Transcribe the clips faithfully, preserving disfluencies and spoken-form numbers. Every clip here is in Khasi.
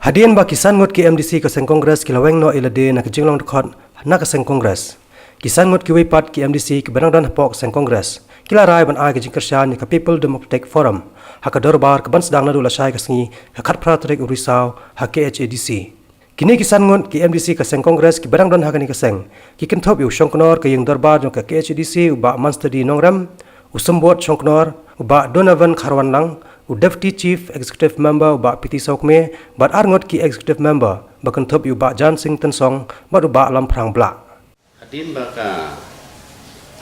Hadien ba ki san ngut ki M D C ka seng Congress ki la weng noh ïa lade na ka jinglong dkhot na ka seng Congress, ki san ngut kiwei pat ki M D C kiba dang don hapoh ka seng Congress ki la rai ban ai ka jingkyrshan ïa ka People Democratic Forum ha ka dorbar kaban sdang naduh lashai ka sngi, ka khatphra tarik u Risaw, ha K H A D C. Kine ki san ngut ki M D C ka seng Congress kiba dang don ha kane ka seng ki kynthup ïa u Shongknor ka ïing dorbar jong ka K H A D C, u Bah Mansteady Nongrem, u Symbud Shongknor, u Bah Donovan Kharwanlang, u Deputy Chief Executive Member, u Bah P T Sawkmie, bad ar ngut ki Executive Member ba kynthup ïa u Bah Jan Singh Tynsong bad u Bah Lamphrang Blah. Hadien ba ka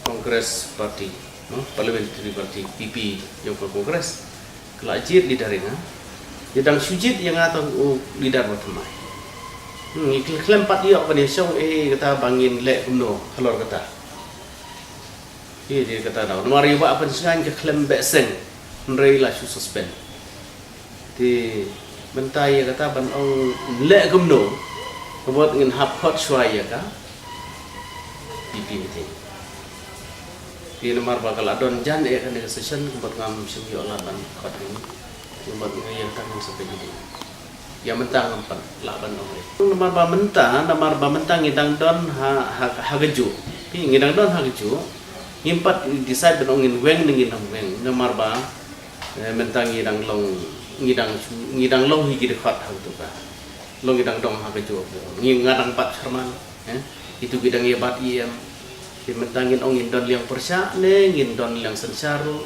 Congress Party, no, Parliamentary Party, P P, jong ka Congress, ka la jied leader ïa nga. Ïa dang shu jied ïa nga tang u leader ba thymmai. Hmm, ngi khlem pat ïoh ban ïa shong, eh, kata ba ngin leh kumno halor kata. Ïa, ïa kata daw. Namar ïa u Bah Pynsngain ka khlem beh seng, hynrei la shu suspend. Te mynta ïa kata ban ong leh kumno, ka mut ngin hap khot shuwa ïa ka P P meeting. Te namar ba ka la don jan eh kane ka session, ka mut ngam shym ïoh lad ban khot ïa ngi. Ka mut nga ïa kata ngam sa peit ïa dei. Ïa mynta ngam pat lah ban ong ei. Namar ba mynta, namar ba mynta ngi dang don ha, ha, ha kajuh. Phi, ngi dang don ha kajuh. Ngim pat decide ban ong ngin weng ne ngin ym weng. Namar ba, eh, mynta ngi dang long, ngi dang shu, ngi dang long hi ki dkhot ha kajuh ka. Long ngi dang don ha kajuh. Ngi, nga dang bat chairman, eh. Itu ki dang ïa bat E M. Te mynta ngin ong ngin don liang pyrshah ne ngin don liang synshar ruh.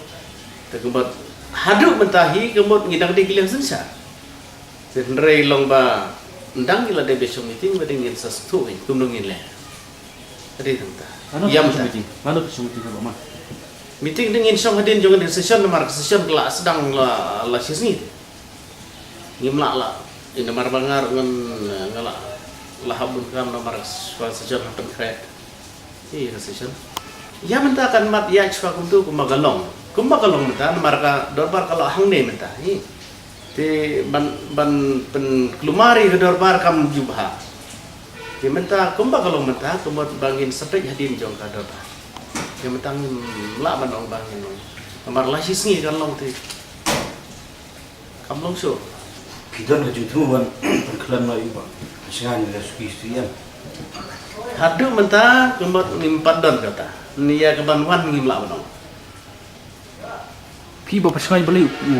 Te ka mut haduh mynta hi ka mut ngi dang dei ki liang synshar. Te hynrei long ba ym dang ngi la dei ba shong meeting, ba dei ngin sa sngewthuh hi kumno ngin leh. Ka dei tang ta. Ano ïa ka mynta shong meeting? Ano ka shong meeting ka ba ma? Meeting dei ngin shong hadien jong ka session, namar ka session ka la sdang la, la shisngi. Ngim lah lah. Ïa namar ba nga ruh ngan, eh, nga lah, lah hap bun kam namar ka session ha Pynkhreh. Ïa ka session. Ïa mynta kan mat ïa shuwa kumtu kumba ka long. Kumba ka long mynta namar ka dorbar ka la hangne mynta. Hi. Te ban, ban pynkulmar ïa ka dorbar kam ju bha. Te mynta kumba ka long mynta, ka mut ba ngin sa peit hadien jong ka dorbar. Ïa mynta ngim lah ban ong ba ngin ong. Namar la shisngi kan long te. Kam long shuh. Ki don ka jingthmu ban pynkhlem noh ïa u Bah Pynsngain ïa ka suki C M. Haduh mynta ka mut ngim pat don kata. Ïa ka ban wan ngim lah ban ong. Phi Bah Pynsngain balei u,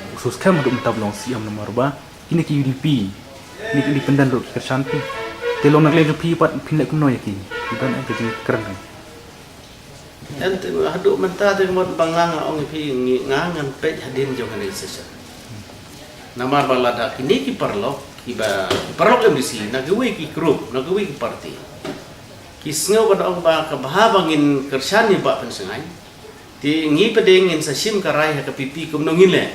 u shu skhem haduh mynta ban long C M namar ba kine ki U D P, kine ki independent ruh ki kyrshan phi. Te long na ka liang jong phi pat phin leh kumno ïa ki? Ki don ka jingkren. Ente haduh mynta te ka mut ba nga nga ong ïa phi, ngi, nga ngan peit hadien jong kane ka session. Namar ba lada kine ki paralok, kiba, ki paralok M D C na kiwei ki group, na kiwei ki party, ki sngew ban ong ba ka bha ba ngin kyrshan ïa u Bah Pynsngain. Te ngi pat de ngin sa shim ka rai ha ka P P kumno ngin leh.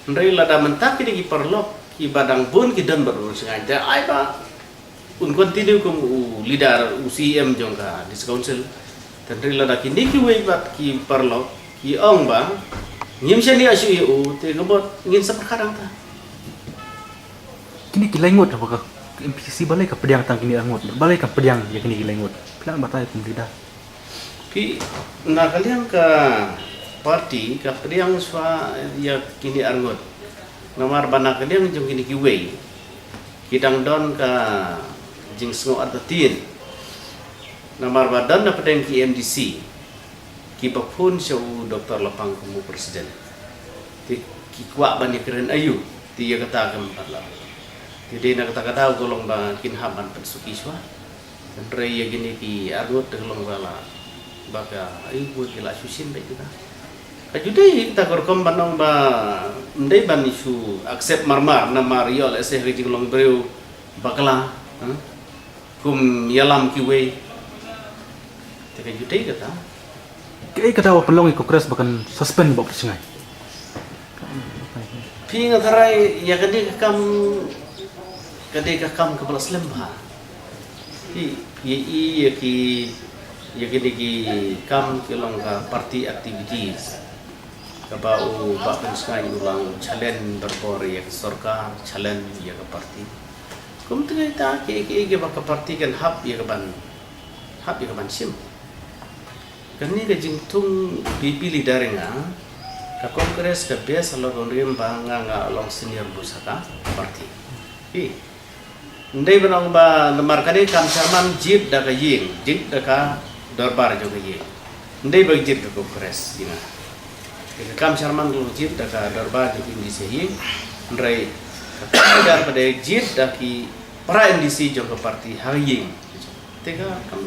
Hynrei lada mynta kine ki paralok kiba dang bun ki don bad u Bah Pynsngain, te ai ba un continue kum u leader, u C M jong ka District Council. Te hynrei lada kine kiwei pat ki paralok ki ong ba ngim shaniah shuh ïa u, te ka mut ngin sa pyrkhat hangta. Kine ki lai ngut ba ka M P C C, balei ka pdiang tang kine ar ngut? Balei ka pdiang ïa kine ki lai ngut? Phi lah batai kum leader. Phi, na ka liang ka party ka pdiang shuwa ïa kine ar ngut. Namar ba na ka liang jong kine kiwei ki dang don ka jingsngew artatien. Namar ba don na pdeng ki M D C kiba phone sha u Doctor Lapang kum u president. Te ki kwah ban ïakren aïu, te ïa kata kam pat lah. Te dei na kata ka daw ka long ba kin hap ban pynsuki shuwa. Hynrei ïa kine ki ar ngut te ka long ba la, ba ka, aïu, ki la shu shim beit kita. Ka ju dei kita ka rukom ban ong ba ym dei ban shu accept marmar namar ïoh lehse ha ka jinglong briew bakla, ha? Kum ïalam kiwei. Te ka ju dei kata. Kaei kata ba pynlong ïa ka Congress ba kan suspend Bah Pynsngain? Phi, nga tharai ïa kane ka kam, kane ka kam kaba la slem bha. Phi, phi ïa ki, ïa kine ki kam ki long ka party activities. Kaba u Bah Pynsngain u la challenge barabor ïa ka sorkar, challenge ïa ka party. Kumta kita ki, ki, kiba ka party kan hap ïa ka ban, hap ïa ka ban shim. Kane ka jingthung P P leader ïa nga, ka Congress ka best halor ka rim ba nga, nga long senior most ha ka party. Hi. Ndei ba nong ba namar kane kam chairman jied da ka ïing, jied da ka dorbar jong ka ïing. Ndei ba jied ka Congress ina. Ka kam chairman ka jied da ka dorbar jong ka M D C ïing. Ndrei ka kam dar ba dei jied da ki para M D C jong ka party ha ïing. Te ka kam